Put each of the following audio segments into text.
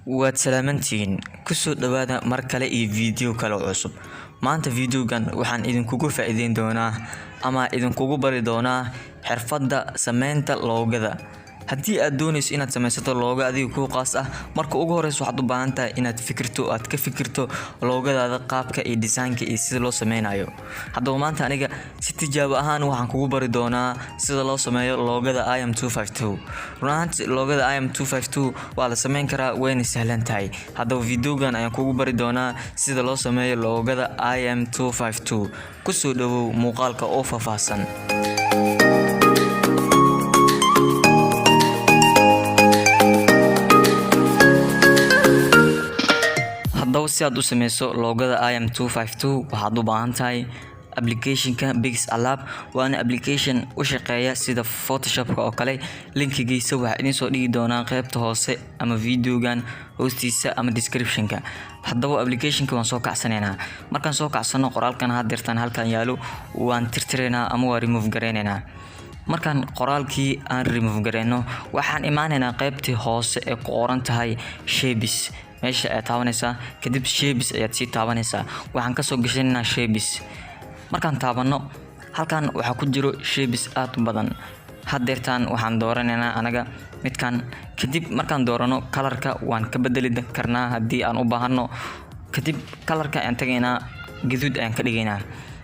Waad salaamantihiin, kusoo dhawaada mar kale iyo video kale oo cusub. Maanta videogan waxaan idinkugu faa'iideyn doonaa ama idinkugu bari doonaa xirfadda sameynta logo-da. Haddii aad dooneyso inaad sameysato logo adiga kuu qaas ah, marka ugu horeyso waxaad u baahan tahay inaad fikirto, aad ka fikirto logo-daada, qaabka iyo design-ka iyo sida loo sameynayo. Haddaba maanta aniga si tijaabo ahaan waxaan kugu bari doonaa sida loo sameeyo logo-da IM 252. Run ahaantii logo-da IM 252 waa la sameyn karaa, wayna sahlan tahay. Haddaba videogan ayaan kugu bari doonaa sida loo sameeyo logo-da IM 252. Kusoo dhawow muuqaalka oo faahfaahsan. Haddaba si aad u sameyso logo-da IM 252, waxaad u baahan tahay application-ka PixelLab, waana application u shaqeeya sida Photoshop-ka oo kale. Linkigiisa waxaa idiin soo dhigi doonaa qaybta hoose ama videogan hoostiisa ama description-ka. Haddaba application-ka waan soo kacsanaynaa. Markaan soo kacsano, qoraalkan haddeertan halkan yaalo waan tirtiraynaa ama waa remove gareynaynaa. Markaan qoraalkii aan remove gareyno, waxaan imaanaynaa qaybtii hoose ee ku qoran tahay shapes. Meesha ayaad taabanaysaa, kadib shapes ayaad sii taabanaysaa. Waxaan kasoo gashanaynaa shapes. Markaan taabano, halkan waxaa ku jiro shapes aad u badan. Haddeertan waxaan dooranaynaa anaga midkan. Kadib markaan doorano, color-ka waan ka bedeli karnaa haddii aan u baahano. Kadib color-ka ayaan tagaynaa, gaduud ayaan ka dhigaynaa.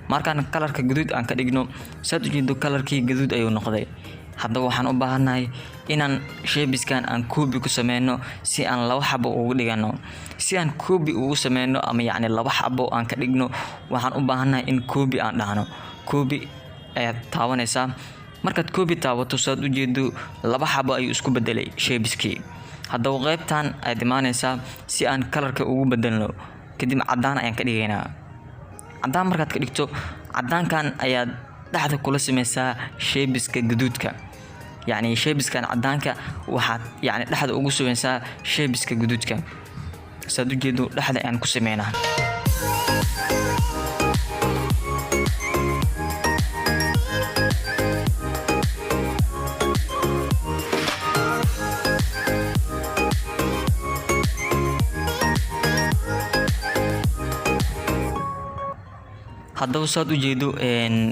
Markaan color-ka gaduud aan ka dhigno, saad ujeedo color-kii gaduud ayuu noqday. Haddaba waxaan u baahannahay inaan shapes-kan aan copy ku sameyno si aan laba xabo ugu dhigano. Si aan copy ugu sameyno ama yacni laba xabo aan ka dhigno, waxaan u baahannahay in copy aan dhahno. Copy ayaad taabanaysaa. Markaad copy taabato, saad ujeedo laba xabo ayuu isku bedelay shapes-kii. Haddaba qaybtan ayaad imaaneysaa si aan color-ka ugu bedelno. Kadib cadaan ayaan ka dhigaynaa. Cadaan markaad ka dhigto, cadaankan ayaad dhexda kula sameysaa shapes-ka gaduudka. Yacni shapes-kan cadaanka waxaad yacni dhexda ugu sameysaa shapes-ka gaduudka. Saad ujeedo dhexda ayaan ku sameynaa. Haddaba saad ujeedo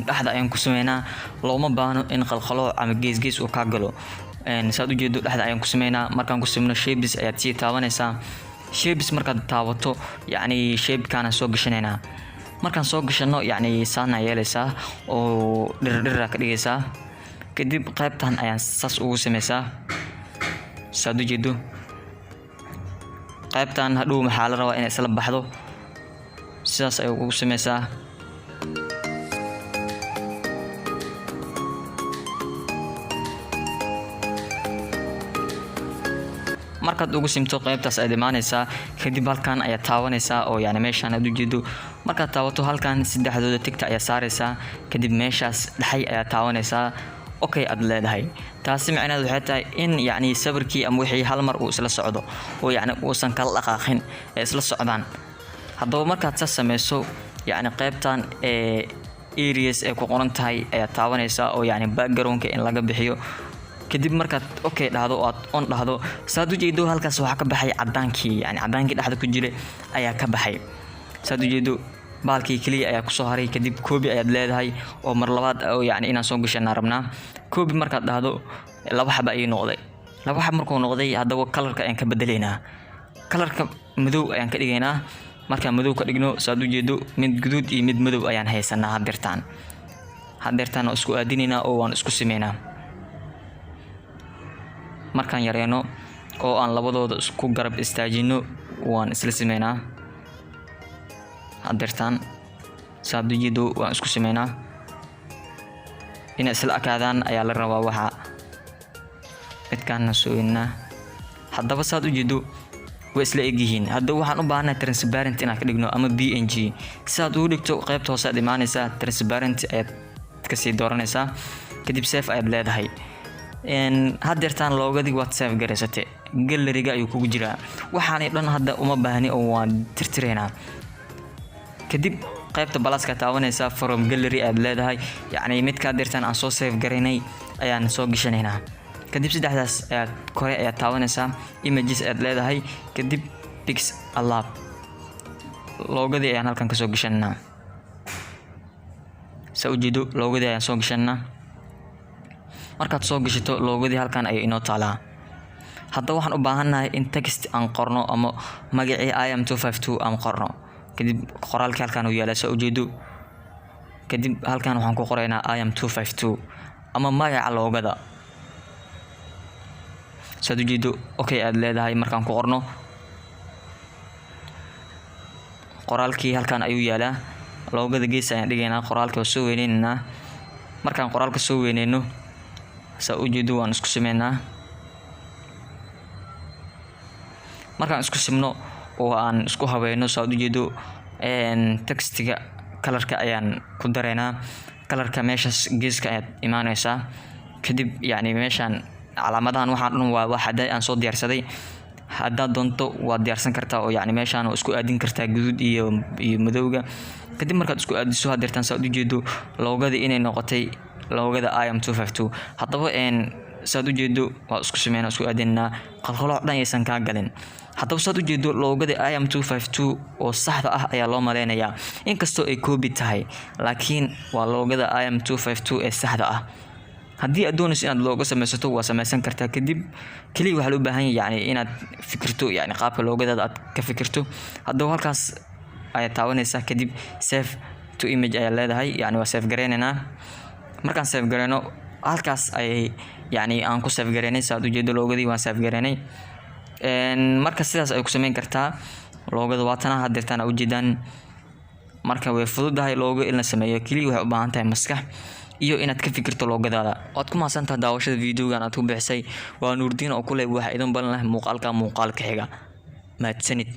dhexda ayaan ku sameynaa. Looma baahno in qalqalooc ama gees gees uu kaa galo. Saad ujeedo dhexda ayaan ku sameynaa. Markaan ku sameyno, shapes ayaad sii taabanaysaa. Shapes markaad taabato, yacni shape-kaana soo gashanaynaa. Markaan soo gashano, yacni saana yeelaysaa oo dhirdhira ka dhigaysaa. Kadib qaybtan ayaan saas ugu sameysaa. Saad ujeedo qaybtan hadhow maxaa la rabaa inay isla baxdo, sidaas ayay ugu sameysaa. Markaad ugu simto, qaybtaas ayaad imaaneysaa. Kadib halkan ayaad taabanaysaa oo yani meeshaan aad ujeedo. Markaad taabato, halkan saddexdooda tick-ta ayaa saareysaa. Kadib meeshaas dhexay ayaad taabanaysaa, okay aad leedahay. Taasi micnaheed waxay tahay in yacni sawirkii ama wixii hal mar uu isla socdo oo yacni uusan kala dhaqaaqin, ee isla socdaan. Haddaba markaad saas sameyso, yacni qaybtan ee areas ay ku qoran tahay ayaad taabanaysaa oo yacni background-ka in laga bixiyo. Kadib markaad okay dhahdo oo aad on dhahdo, saad ujeedo halkaas waxaa ka baxay cadaankii, yani cadaankii dhexda ku jiray ayaa ka baxay. Saad ujeedo baalkii keliya ayaa kusoo haray. Kadib copy ayaad leedahay oo mar labaad oo yacni inaan soo gashanaa rabnaa. Copy markaad dhahdo, laba xaba ayuu noqday. Laba xab markuu noqday, haddaba color-ka ayaan ka bedeleynaa. Color-ka madow ayaan ka dhigaynaa. Markaan madow ka dhigno, saad ujeedo mid guduud iyo mid madow ayaan haysanaa haddeertaan. Haddeertaan waan isku aadinaynaa oo waan isku sameynaa. Markaan yareyno oo aan labadooda isku garab istaajino, waan isla sameynaa. Haddeertaan saad ujeedo waan isku sameynaa. Inay isla ekaadaan ayaa la rabaa. Waxa midkaana sooynaa. Haddaba saad ujeedo way isla egyihiin. Haddaba waxaan u baahanahay transparent inaan ka dhigno ama PNG. Si aad ugu dhigto, qaybta hoose aad imaanaysaa, transparent ayaad kasii dooranaysaa. Kadib save ayaad leedahay. Haddeertaan logo-dii waad save garaysate, gallery-ga ayuu kugu jiraa. Waxaanay dhan hadda uma baahni oo waan tirtiraynaa. Kadib qaybta plus-ka taabanaysaa, from gallery aad leedahay. Yacni midka haddeertaan aan soo save garaynay ayaan soo gashanaynaa. Kadib saddexdaas ayaad kore ayaad taabanaysaa, images ayaad leedahay, kadib PixelLab. Logodii ayaan halkan kasoo gashanaa. Saa ujeedo, logodii ayaan soo gashanaa. Markaad soo gashato logodii, halkan ayay inoo taalaa. Haddaba waxaan u baahannahay in text aan qorno ama magacii IM 252 aan qorno. Kadib qoraalkii halkan uu yaalaa, saa ujeedo. Kadib halkan waxaan ku qoraynaa IM 252 ama magaca logoda, saad ujeedo. Okay aad leedahay. Markaan ku qorno qoraalkii, halkan ayuu yaalaa. Logoda gees ayaan dhigaynaa, qoraalkii waa soo weyneynaa. Markaan qoraalka soo weyneyno, saa ujeedo, waan isku sameynaa. Markaan isku simno oo aan isku habeeno, saad ujeedo, textiga colorka ayaan ku dareynaa. Colorka meeshaas geeska ayaad imaaneysaa. Kadib yacni meeshaan calaamadahan waxaan dhan waa wax hadda aan soo diyaarsaday. Haddaad doonto waad diyaarsan kartaa oo yacni meeshaan waa isku aadin kartaa guduud iyo madowga. Kadib markaad isku aadiso, hadeertaan saad ujeedo logodii inay noqotay logoda IM 252. Haddaba saad ujeedo waa isku sameynaa, isku aadinaa, qalqalooc dhan aysan kaa galin. Haddaba saad ujeedo, logoda IM 252 oo saxda ah ayaa loo maleynayaa, inkastoo ay copy tahay, laakiin waa logoda IM 252 ee saxda ah. Haddii aad doonayso inaad logo sameysato, waa sameysan kartaa. Kadib keliya waxaa loo baahan yahay yani inaad fikirto, yani qaabka logodaada aad ka fikirto. Haddaba halkaas ayaad taabanaysaa, kadib save to image ayaa leedahay, yani waa save gareynaynaa. Markaan save gareyno, halkaas ayay yani aan ku save gareynay. Saad ujeedo, logodii waan save gareynay. Marka sidaas ay ku sameyn kartaa logoda. Waatana hadeertaan aa ujeedaan. Marka way fududahay logo in la sameeyo, keliya waxay u baahan tahay maskax iyo inaad ka fikirto logodaada. Waad ku mahadsantaha daawashada videogan aad ku bixisay. Waa Nuurdiin oo kuleh, waxa idin balan leh muuqaalka muuqaalka xiga. Mahadsanid.